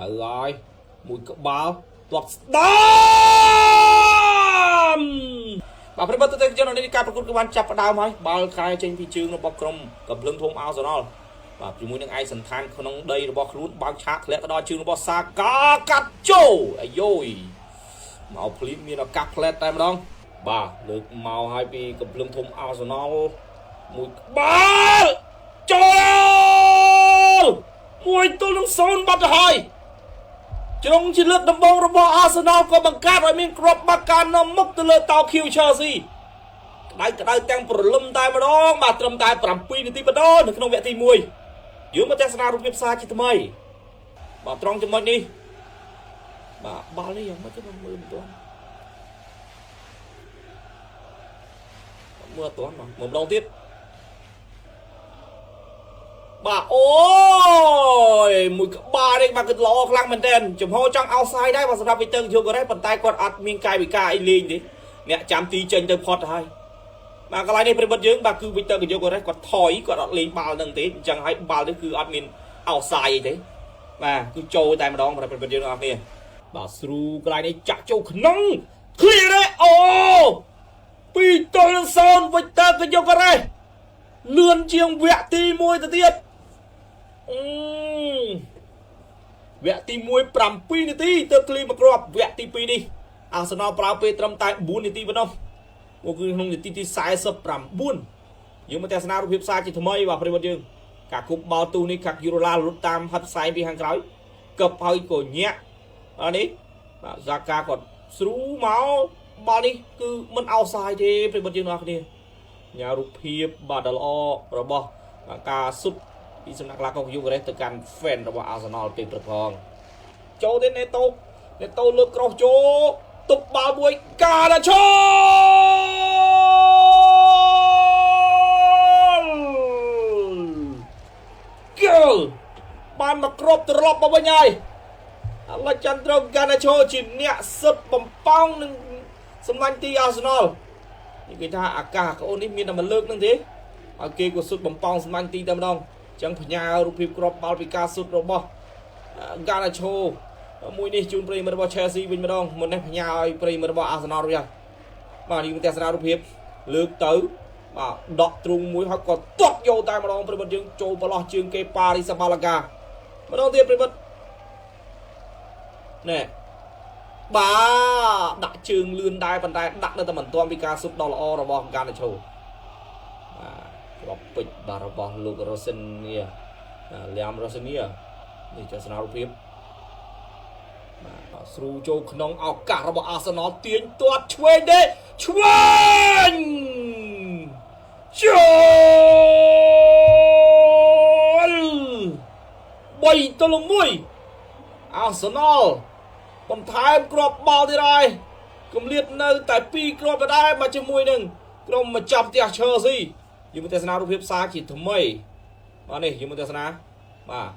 ទៅហើយមួយក្បាលទាត់ស្ដាមបាទប្រិយមិត្តទស្សនិកជននេះការប្រកួតគឺបានចាប់ផ្ដើមហើយបាល់ខែចេញពីជើងរបស់ក្រុមកំភ្លឹងធំអាសណលបាទជាមួយនឹងឯកសន្តានក្នុងដីរបស់ខ្លួនបើកឆាកធ្លាក់ទៅដល់ជើងរបស់សាកាកាត់ចូលអាយយមកភ្លាមមានឱកាសផ្លែតតែម្ដងបាទលើកមកហើយពីកំភ្លឹងធំអាសណលមួយក្បាលចូល1-0បាត់ទៅហើយ ជ្រុងជាលើកដំបូងរបស់អាសណលក៏បង្កើតឲ្យមានគ្រាប់បាល់ការនាំមុខទៅលើតោខៀវឆេលស៊ីក្តៅក្តៅទាំងព្រលឹមតែម្ដងបាទត្រឹមតែ7នាទីប៉ុណ្ណោះនៅក្នុងវគ្គទី1យើងមកទស្សនារូបភាពសារជាថ្មីបាទត្រង់ចំណុចនេះបាទបាល់នេះយ៉ាងម៉េចទៅមើលមិនទាន់មើលអត់ទាន់បាទមើលម្ដងទៀតបាទអូយមួយក្បាលនេះបាទគឺល្អខ្លាំងមែនទែនចំហចង់អោសាយដែរបាទសម្រាប់វីទ័រយូកូរ៉េសប៉ុន្តែគាត់អត់មានកាយវិការអីលេងទេអ្នកចាំទីចេញទៅផុតហើយបាទកន្លែងនេះប្រិមិត្តយើងបាទគឺវីទ័រយូកូរ៉េសគាត់ថយគាត់អត់លេងបាល់នឹងទេអញ្ចឹងហើយបាល់នេះគឺអត់មានអោសាយអីទេបាទគឺចូលតែម្ដងប្រិមិត្តយើងទាំងអស់គ្នាបាទស្រូកន្លែងនេះចាក់ចូលក្នុង clear ទេអូ2-0វីទ័រយូកូរ៉េសលឿនជាងវគ្គទី1ទៅទៀតអឺវគ្គទី1 7នាទីទើបឃ្លីមកគ្រាប់វគ្គទី2នេះអាសនលប្រើពេលត្រឹមតែ4នាទីប៉ុណ្ណោះមកគឺក្នុងនាទីទី49យើងមកទស្សនារូបភាពសារជាថ្មីបាទប្រិយមិត្តយើងការគប់បាល់ទូនេះកាក់យូរ៉ូឡាលុតតាមហិតផ្សែងពីខាងក្រោយកឹបហើយក៏ញាក់អានេះបាទហ្សាកាគាត់ស្រូមកបាល់នេះគឺមិនអោសាយទេប្រិយមិត្តយើងទាំងអស់គ្នាញ៉ារូបភាពបាទដ៏ល្អរបស់ការស៊ុតពីសំណាក់កីឡាករយូកូរ៉េសទៅកាន់ fan របស់អាសនលពេលព្រឹកផងចូលទេណេតូណេតូលើកក្រោះចូលទុកបាល់មួយកាដាឆូលគោលបានមកគ្របត្រឡប់មកវិញហើយអាឡិចចាន់ត្រូកាដាឆូជាអ្នកសិតបំប៉ោងនឹងសម្លាញ់ទីអាសនលនេះគេថាអាកាសក្អូននេះមានតែមួយលើកហ្នឹងទេហើយគេក៏សុទ្ធបំប៉ោងសម្លាញ់ទីតែម្ដងចឹងផ្ញើរូបភាពគ្រាប់បាល់ពីការសុទ្ធរបស់ហ្គាណាឆូមួយនេះជូនប្រិយមិត្តរបស់ Chelsea វិញម្ដងមុននេះផ្ញើឲ្យប្រិយមិត្តរបស់ Arsenal រួចហើយបាទនេះទស្សនារូបភាពលើកទៅបាទដកទ្រូងមួយហើយក៏ទាត់យកតែម្ដងប្រិយមិត្តយើងចូលប្រឡោះជើងគេប៉ារីសាបាឡាកាម្ដងទៀតប្រិយមិត្តណែបាទដាក់ជើងលឿនដែរប៉ុន្តែដាក់នៅតែមិនទាន់ពីការស៊ុតដ៏ល្អរបស់ហ្គាណាឆូបាទគ្រាប់ពេជ្របាទរបស់លោករ៉ូសិននីលៀមរ៉ូសិននីនេះទស្សនារូបភាពបាទស្រូចូលក្នុងឱកាសរបស់អាសនលទាញទាត់ឆ្វេងទេឆ្វេងចូល3-1អាសនលបន្ថែមគ្រាប់បាល់ទៀតហើយគម្លាតនៅតែ2គ្រាប់ដដែលមកជាមួយនឹងក្រុមម្ចាស់ផ្ទះ Chelsea យើងមកទស្សនារូបភាពសារជាថ្មីបាទនេះយើងមកទស្សនាបាទ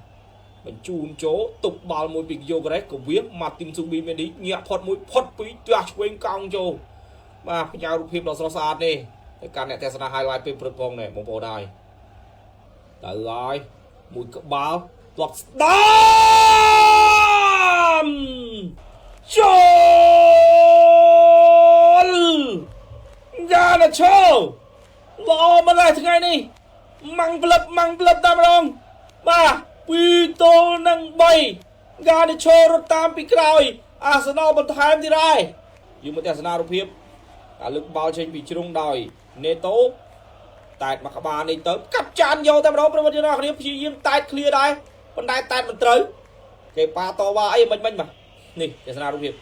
បញ្ជូនចូលទុកបាល់មួយពីយូក្រេសកវៀម៉ាទីនស៊ូប៊ីមេឌីញាក់ផុតមួយផុតពីរទះឆ្វេងកោងចូលបាទផ្ញើរូបភាពដ៏ស្រស់ស្អាតនេះទៅកាន់អ្នកទស្សនា highlight ពេលព្រឹកផងនេះបងប្អូនហើយទៅហើយមួយក្បាលទាត់ស្ដាមចូលយ៉ាណាឆូល្អម្ល៉េះថ្ងៃនេះម៉ាំងផ្លឹបម៉ាំងផ្លឹបតែម្ដងបាទ2-3ហ្គានីឆូរត់តាមពីក្រោយអាសនលបន្ថែមទៀតហើយយើងមកទស្សនារូបភាពការលើកបាល់ចេញពីជ្រុងដោយណេតូតែតមកក្បាលនេះទៅកាប់ចានយកតែម្ដងប្រិយមិត្តយើងគ្នាព្យាយាមតែតឃ្លៀដែរប៉ុន្តែតែតមិនត្រូវគេប៉ាតវ៉ាអីមិនមិនបាទនេះទស្សនារូបភាព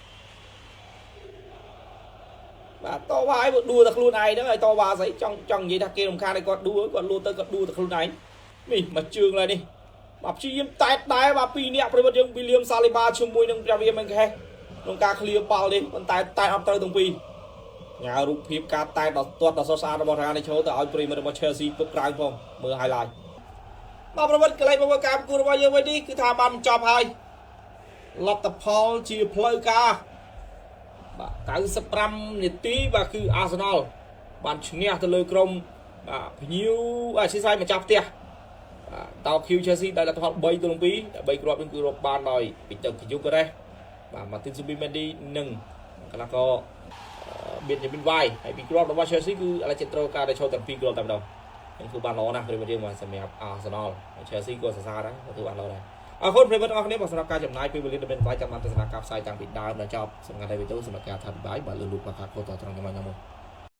បាទតវ៉ាអីដួលតែខ្លួនឯងហ្នឹងឲ្យតវ៉ាស្អីចង់ចង់និយាយថាគេរំខានឲ្យគាត់ដួលគាត់លួទៅគាត់ដួលតែខ្លួនឯងនេះមកជើងឡើយនេះបាទព្យាយាមតែតដែរបាទពីរនាក់ប្រិយមិត្តយើងវីលៀមសាលីបាជាមួយនឹងព្រះវីមេខេសក្នុងការឃ្លៀបាល់នេះប៉ុន្តែតែតអត់ត្រូវទាំងពីរញ៉ារូបភាពការតែតដ៏ទាត់ដ៏ស្រស់ស្អាតរបស់រ៉ានីឆូទៅឲ្យប្រិយមិត្តរបស់ Chelsea ពុកក្រៅផងមើល highlight បាទប្រិយមិត្តកន្លែងមកការប្រកួតរបស់យើងវិញនេះគឺថាបានបញ្ចប់ហើយលទ្ធផលជាផ្លូវការបាទ95នាទីបាទគឺអាសនលបានឈ្នះទៅលើក្រុមបាទភ្ញៀវអធិស្ឋានម្ចាស់ផ្ទះ តោ Q Chelsea ដោយលទ្ធផល3-2តែ3គ្រាប់នេះគឺរកបានដោយ Victor Gyökeres បាទ Martin Zubimendi និងកីឡាករបៀនយ៉ាមីនវ៉ៃហើយពីរគ្រាប់របស់ Chelsea គឺ Alejandro Garnacho ទាំងពីរគ្រាប់តែម្ដងខ្ញុំធ្វើបានល្អណាស់ប្រិយមិត្តយើងបាទសម្រាប់ Arsenal ហើយ Chelsea ក៏សរសើរដែរធ្វើបានល្អដែរអរគុណប្រិយមិត្តទាំងអស់គ្នាបាទសម្រាប់ការចំណាយពេលវេលាដើម្បីបាយតាមទស្សនាការផ្សាយតាំងពីដើមដល់ចប់សម្រាប់វីដេអូសម្រាប់ការអធិប្បាយបាទលើលោកបាកាកូតត្រង់ចំណុចណាមួយ។